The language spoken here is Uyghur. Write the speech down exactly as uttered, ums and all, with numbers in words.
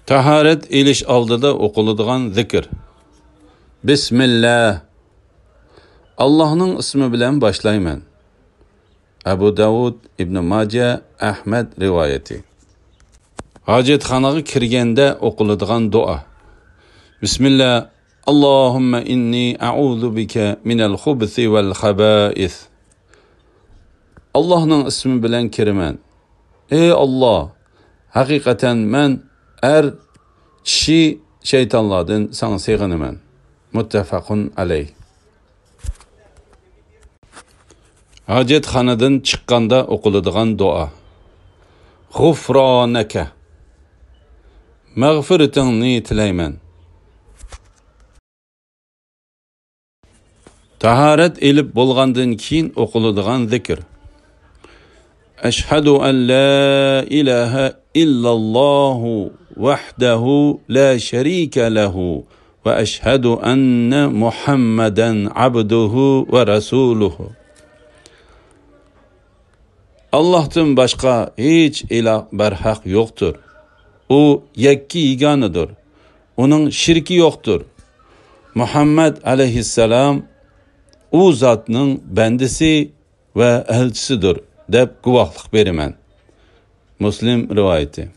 تاھارەت ئېلىش ئالدىدا ئوقۇلىدىغان زىكىر. بىسمىللا. ئاللاھنىڭ ئىسمى بىلەن باشلايمەن. ئەبۇ داۋۇد، ئىبنى ماجە، ئەھمەد رىۋايىتى. ھاجەتخانىغا كىرگەندە ئوقۇلىدىغان دۇئا. بىسمىللا. ئاللاھۇممە ئىننى ئەئۇزۇ بىكە مىنەل خۇبسى ۋەل خەبائىس. ئاللاھنىڭ ئىسمى بىلەن كىرىمەن. ئەي ئاللاھ، ھەقىقەتەن مەن ئەر، چىشى شەيتانلاردىن ساڭا سېغىنىمەن. مۇتتەفەقۇن ئەلەيھ. ھاجەتخانىدىن چىققاندا ئوقۇلىدىغان دۇئا. غۇفرانەكە. مەغپىرىتىڭنى تىلەيمەن. تاھارەت ئېلىپ بولغاندىن كېيىن ئوقۇلىدىغان زىكىر. ئەشھەدۇ ئەن لا ئىلاھە ئىللاللاھۇ ۋەھدەھۇ لا شەرىكە لەھۇ ۋە ئەشھەدۇ ئەننە مۇھەممەدەن ئەبدۇھۇ ۋە رەسۇلۇھۇ. ئاللاھتىن باشقا ھېچ ئىلاھ بەرھەق يوقتۇر. ئۇ يەككە يېگانىدۇر. ئۇنىڭ شېرىكى يوقتۇر. مۇھەممەد ئەلەيھىسسالام ئۇ زاتنىڭ بەندىسى ۋە ئەلچىسىدۇر، دەپ گۇۋاھلىق بېرىمەن. مۇسلىم رىۋايىتى.